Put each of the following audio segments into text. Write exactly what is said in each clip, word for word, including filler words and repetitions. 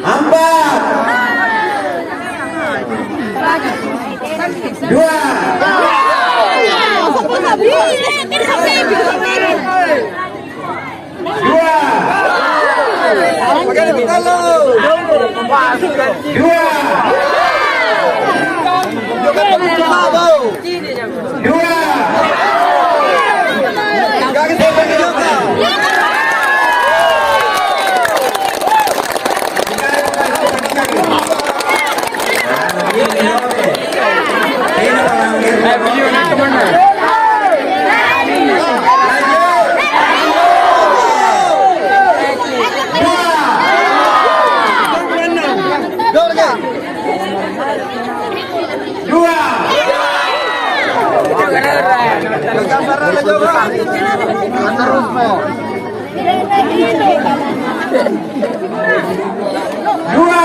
Ampa'. Dua. Dua. Dua. Dua. Dua. Dua.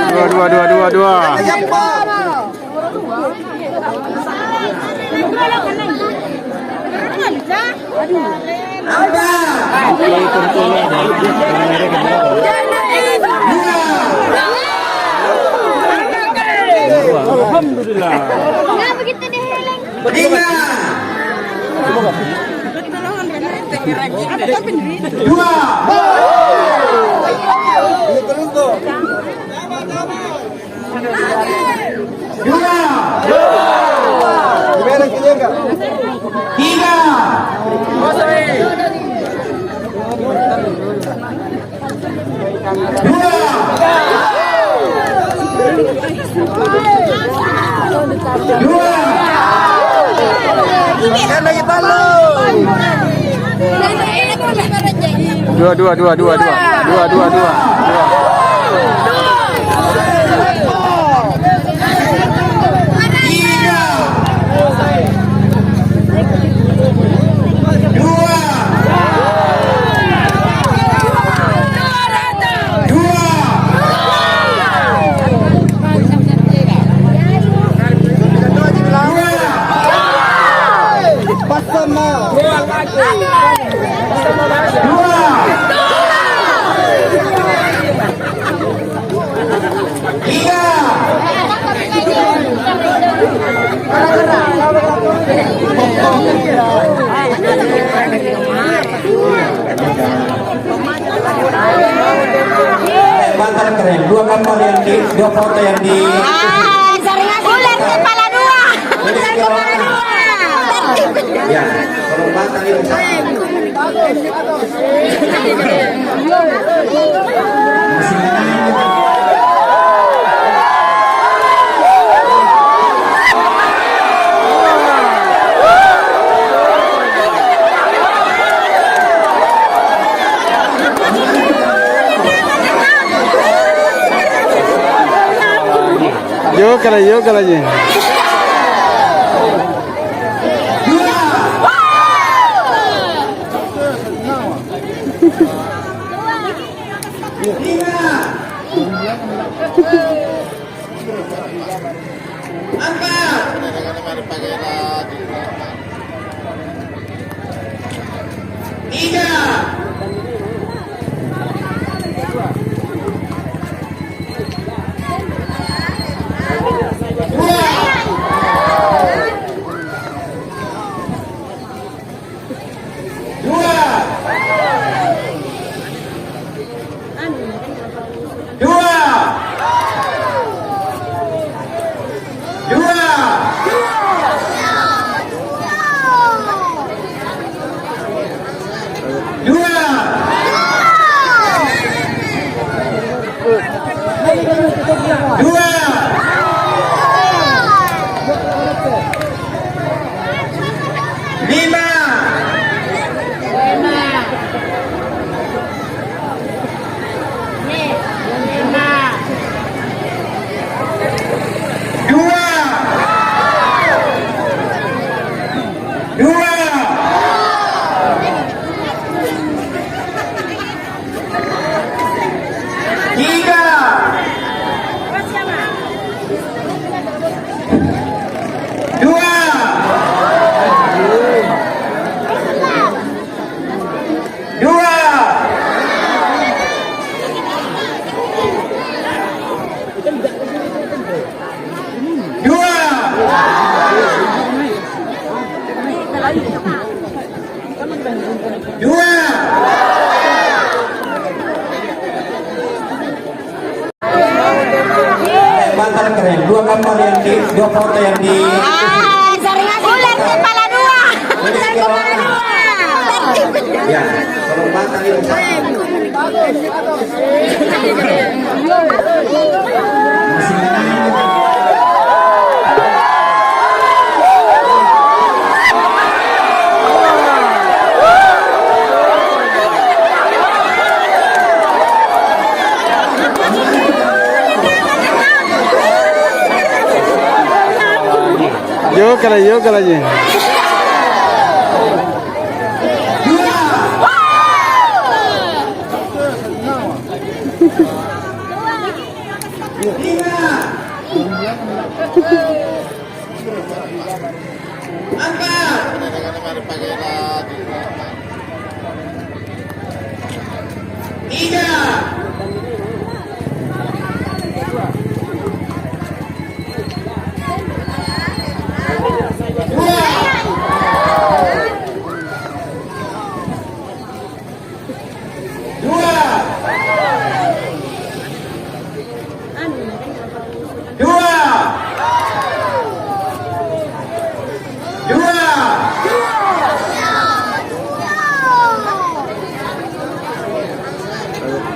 Dua, dua, dua, dua, dua. Alhamdulillah. Tiga. Dua. Dua. Tiga. Dua. Dua. Dua, dua, dua, dua, dua. Dua, dua, dua. Dua. Dua. Dua. Dua. Dua. Tiga. Mantan keren, dua gambar yang di, dua foto yang di. Ah, sering aku lihat kepala dua. Ular kepala dua. Ya, kalau mantan itu. Yo kala, yo kala je. Tiga. Dua. Dua. Dua. Dua. Dua. Dua foto yang di. Ah, sering aku ular kepala dua. Ular kepala dua. Ya, tolong bantu nih. Yokala, yokala je. Tiga. Dua. Dua. Dua. Dua.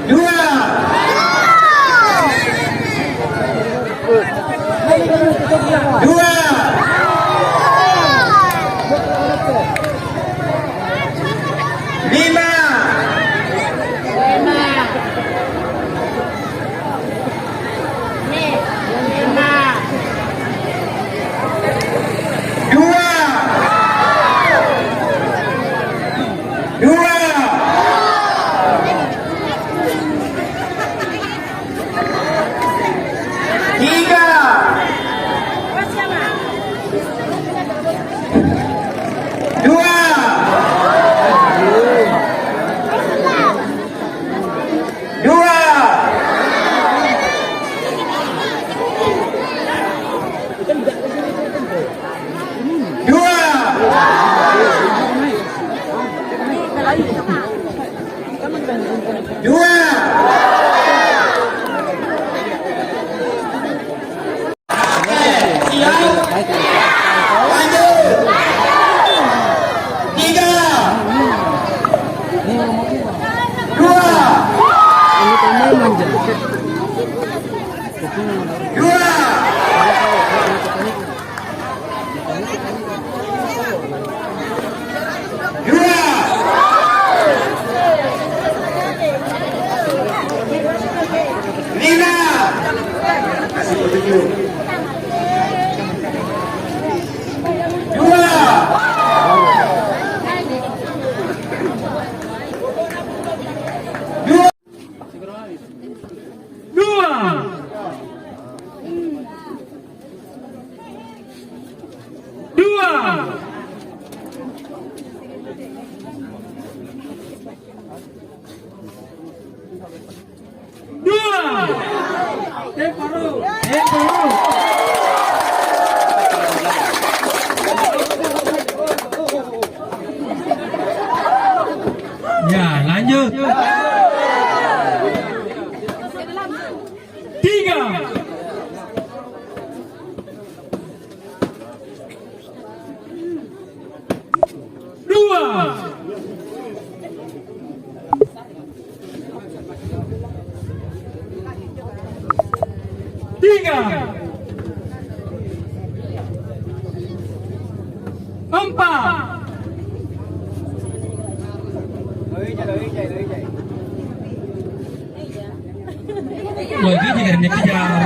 Dua. Dua. Lima. Dua. Dua. Tiga. Dua. Dua. Dua. Dua. Siap. Lanjut. Tiga. Dua. Dua. Dua. Lima. Kasih petunjuk. Dua. Dua. Dua. Dua. Dua. Tempo, Ru. Tempo, Ru. Ya, lanjut. Tiga. Dua. Tiga. Empat. Wah, ini jarang dikejar.